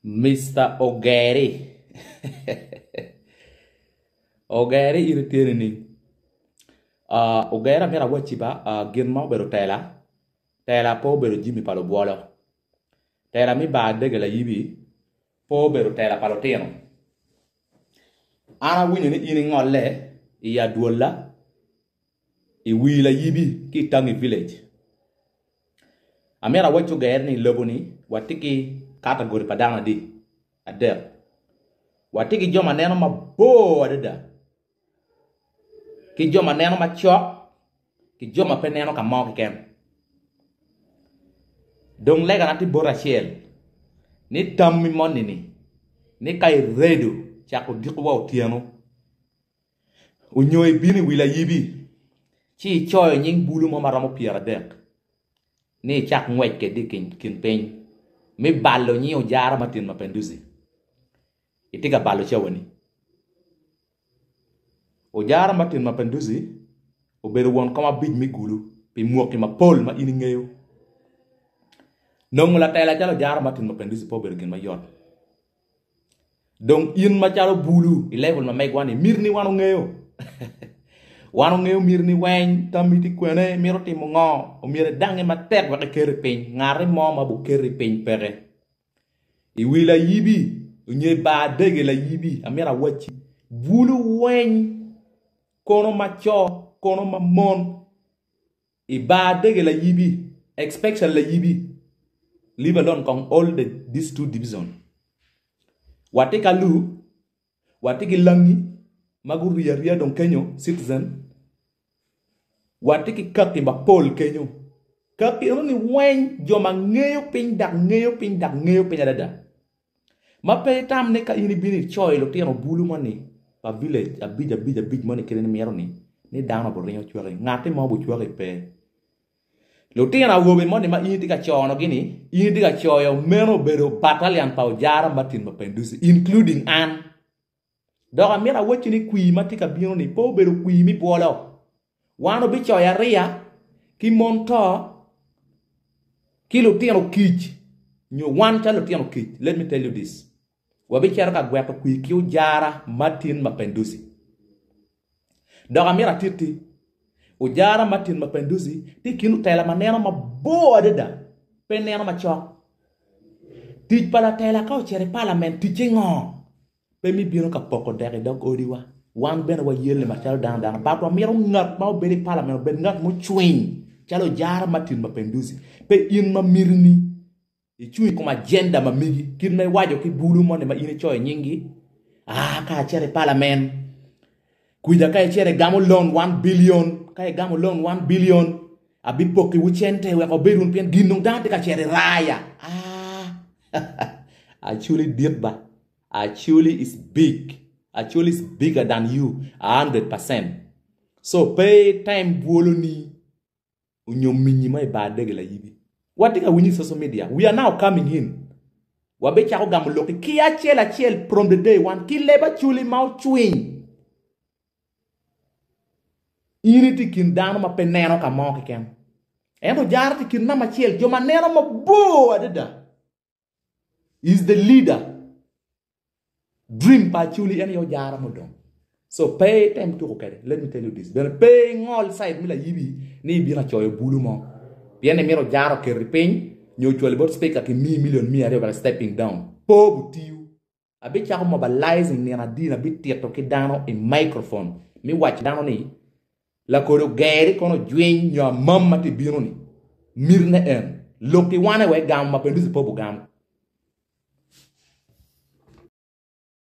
Mister Ogeri Ogeri in itye nining? Uh, Ogeri amito awacci ba uh, gin ma obedo tela, tela pe obedo jimi pa lubwolo. Tela mi bar dege layibi pe obedo tela pa lutino. An awinyo ni in ingolle i adwolla i wi layibi ki i Tangi Village. Amito awacci oger ni i lobo-ni watye ki category pa dano adi? Adek. Watye ki jo ma neno mabor adada, ki jo ma neno macok, ki jo ma pe neno ka mo keken. Dong legana tye boti acel ni tammi moni-ni ni ka iredo cako odiko wa otyeno, Onyo ibino i wi layibi ci icoyo nying bulu mo ma romo 30 ni icak ngwec kwede i kin piny me balo nying ojara Martin Mapenduzi. Itye ka balo cawani. Ojara Martin Mapenduzi obedo won kom abic me Gulu pi mwaki mapol ma in ingeyo. Nongo latela calo Ojara Martin Mapenduzi pe obedo gin mayot. Dong in macalo bulu i level ma megwa ni miti ni wan ongeyo. wan ongeyo miti ni weng tammi tye kwene imito timo ngo omyero idange matek wek iketi piny ngati mo ma buketi piny peke. I wi layibi onyo i bar dege layibi amito awacci bulu weng kono ma co kono ma mon I bar dege layibi, especially layibi, leave alone kong all the these two division. Watye ka lu, watye ki langi ma guriyo ariya dong kenyo, citizen, watye ki kaki mapol kenyo. Kaki eno ni weng jo ma ngeyo piny dok ngeyo piny dok ngeyo piny adada. Ma pe itam ni ka in ibino icoyo lutino bulu moni pa village abic abic abic moni kit ma imito ni ni dano obiringo cwaki ngatti mo obucwaki pe. Lutino awobe moni ma in itye ka cono gi ni in itye ka coyo meno obedo battalion pa Ojara Martin Mapenduzi including an. Dok amito awacci ni kwir ma tye ka bino ni pe obedo kwir me bwolo. Wan obicoyo ariya ki mon to ki lutino kic nyo wan calo lutino kic let me tell you this wabicito ka gweto kwir ki ojara Martin Mapenduzi. Dok amito atitti ojara Martin Mapenduzi tye i kin lutela ma neno mabor adada pe neno macok. Tic pa latela ka ocito i palament ticce ngo? Pe mi bino ka poko dek i dog odiwa. Wan bene wayelle macalo dano dano but wamito ngat ma obedo i palament obed ngat mucwiny calo Ojara Martin Mapenduzi. Pe in ma mitini icung i kom agenda ma megi kit ma iwaco ki bulu moni ma in icoyo nyinggi aa ka acito i palament kwija ka icito igamo loan one billion ka igamo loan one billion abipokiwu cente wek wabed wunu pien gin dong dano tye ka cito i raya aa Acholi dit ba. Acholi is big Acholi is bigger than you 100% so pe item bwolo ni onyo minyi mo i bar dege layibi watye ka winyi i social media we are now coming in wabicako gamo loki ki acel acel from the day one ki leb Acholi ma ocwiny in itye i kin dano ma pe neno ka mo keken ento jaro tye i kin namba acel jo ma neno mabor adada is the leader dream pa Acholi en aye ojara mudong so pe item tuko kede let me tell you this bene pe ingol side me layibi ni ibino acoyo bulu mo pien imito ojara oketi piny nyo ocwali bot speaker ki miyi million 200 wek stepping down po butiyo abicako mobilizing nino adini abitito ki dano i microphone mi waco dano ni Lakodi ogeri kono ojwiny nyo amam ma tye bino ni mitine en lok ki wane wek gamo ma Penduzi pe obugamo.